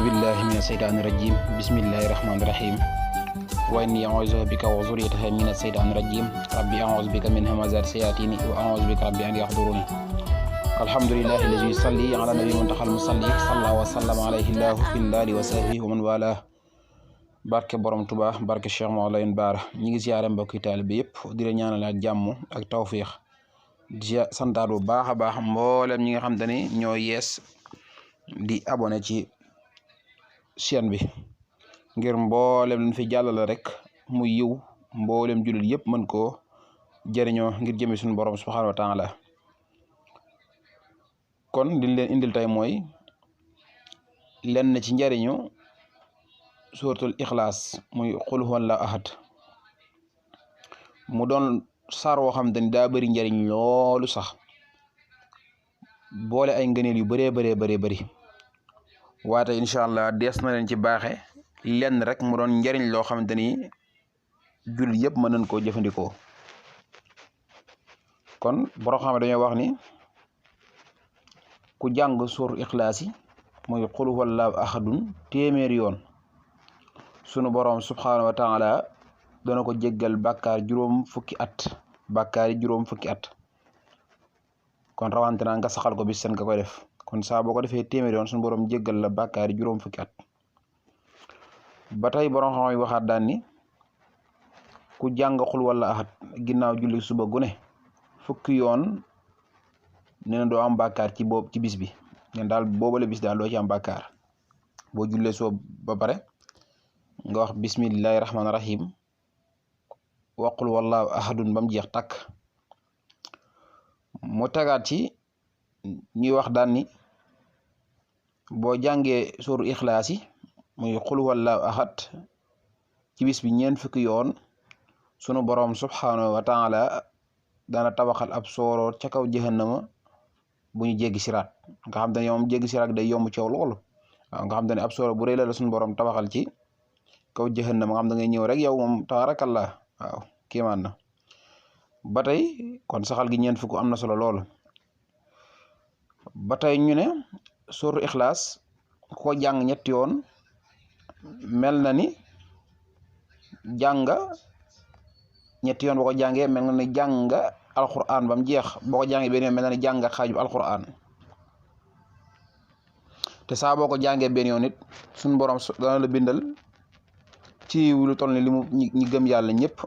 أعوذ بالله من الشيطان الرجيم بسم الله الرحمن الرحيم وإني أعوذ بك وذريتها من الشيطان الرجيم ربي أعوذ بك من همزات الشياطين وأعوذ بك ربي أن يحضروني الحمد لله الذي يصلي على نبي منتقى المصلي صلى وسلم عليه الله في الله وصحبه ومن والاه barke borom Tuubaa barke Cheikh Mawlayen Baara ñi ngi ziaré mbokki taalibe yépp di la ñaanal ak jàmm ak tawfiix di santaat bu baax a baax mboolem ñi nga xam te ni ñoo yees di abonné ci chaîne bi ngir mboolem luñ fi jàllale rek mu yiw mboolem jullit yëpp mën koo jëriñoo ngir jëme suñu borom subhanahu wa taala kon liñ leen indil tey mooy lenn ci njëriñu suratul ixlaas muy qul huwallahu ahad mu doon saar woo xam te ni daa bëri njëriñ loolu sax boole ay ngëneel yu bëree bëri waate incha allah dees na leen ci baaxe lenn rek mu doon njëriñ loo xamante ni jullit yëpp mën nañ koo jëfandikoo kon borom xam ne dañoo wax ni ku jàng suur ixlaas yi mooy qul huwallahu ahadun téeméeri yoon sunu borom subhanahu wa taala dana ko jéggal bàkkaar juróom fukki at kon rawante naa nga saxal ko bis seen nga koy def kon saa boo ko defee téeméer yoon sunu borom jéggal la bàkkaar juróom fukki at ba tey borom xam-xam yi waxaat daan ni ku jàng xul wala ahad ginnaaw julli suba gune fukki yoon nee na doo am bàkkaar ci boobu ci bis bi ngeen daal boobale bis daal doo ci am bàkkaar boo jullee suba ba pare nga wax bismillahi rahmaani rahim waqul wallahu ahadun bam jeex takk mu tegaat ci ñuy wax daan ni boo jàngee sóoru ixlaas yi muy qul wallahu ahad ci bis bi ñeent fukki yoon sunu borom subhanahu wa taala dana tabaxal ab sooroor ca kaw jahannama bu ñu jéggi siraat nga xam te ne moom jéggi siraat day yomb coow loolu waaw nga xam te ne ab sooroor bu rëy la sunu borom tabaxal ci kaw jahannama nga xam da ngay ñëw rek yow moom tabaarakallah waaw kéemaan na ba tey kon saxal gi ñeent fukk am na solo lool ba tey ñu ne sóoru ixlaas ko jàng ñetti yoon mel na ni jàng ñetti yoon boo ko jàngee mel na ni jàng alquran bam jeex boo ko jàngee benn yoon mel na ni jàng xaaju alquran te saa boo ko jàngee benn yoon it suñu borom dana la bindal ci lu toll ni li mu ñi gëm yàlla ñëpp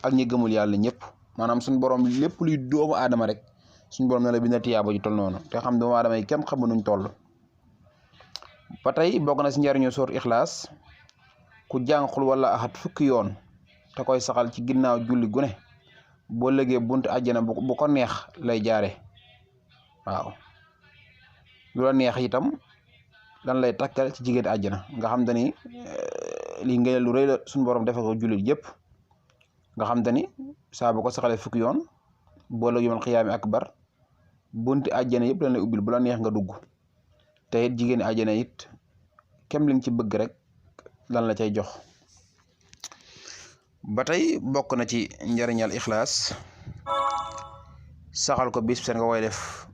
ak ñi gëmul yàlla ñëpp maanaam suñu borom lépp luy doomu aadama rek suñu borom na la bindal tiyaaba ji toll noonu te xam doomu aadama yi kenn xamu nuñ toll ba tey bokk na si njariñu soor ixlaas ku jàng xul wala ahad fukki yoon te koy saxal ci ginnaaw julli gune boo lëgee buntu àjjana bu ko neex lay jaare waaw lu la neex itam lan lay takkal ci jigéen àjjana nga xam te ni lii ngeen lu rëy la suñu borom defal ko jullit yëpp nga xam te ni saa bu ko saxalee fukki yoon boo la yomal xiyaami akbar bunti àjjana yëpp lan lay ubbil bu la neex nga dugg te it jigéen àjjana it kem li nga ci bëgg rek lan la cay jox ba tey bokk na ci njariñal ixlaas saxal ko bis seen nga koy def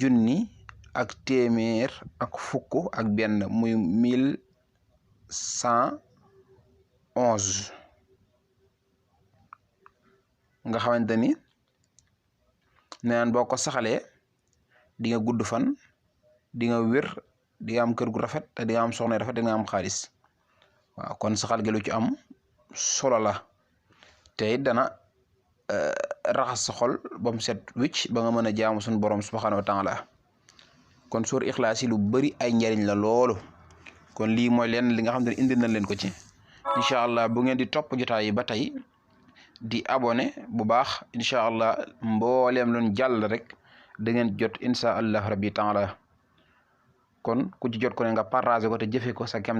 junni ak téeméer ak fukk ak benn muy 1111 nga xamante ni neen boo ko saxalee di nga gudd fan di nga wér di nga am kër gu rafet te di nga am soxna rafet di nga am xaalis waaw kon saxal gi lu ci am solo la te it dana raxas sa xol ba mu set wicc ba nga mën a jaamu suñu borom subhanahu wa taala kon suur ixlaas yi lu bëri ay njariñ la loolu kon lii mooy leen li nga xam ne indi nañ leen ko ci incha allah bu ngeen di topp jotaay yi ba tey di abonné bu baax incha allah mbooleem loon jàll rek da ngeen jot incha allah rabbi taala kon ku ci jot ko ne nga partagé ko te jëfee ko sa kem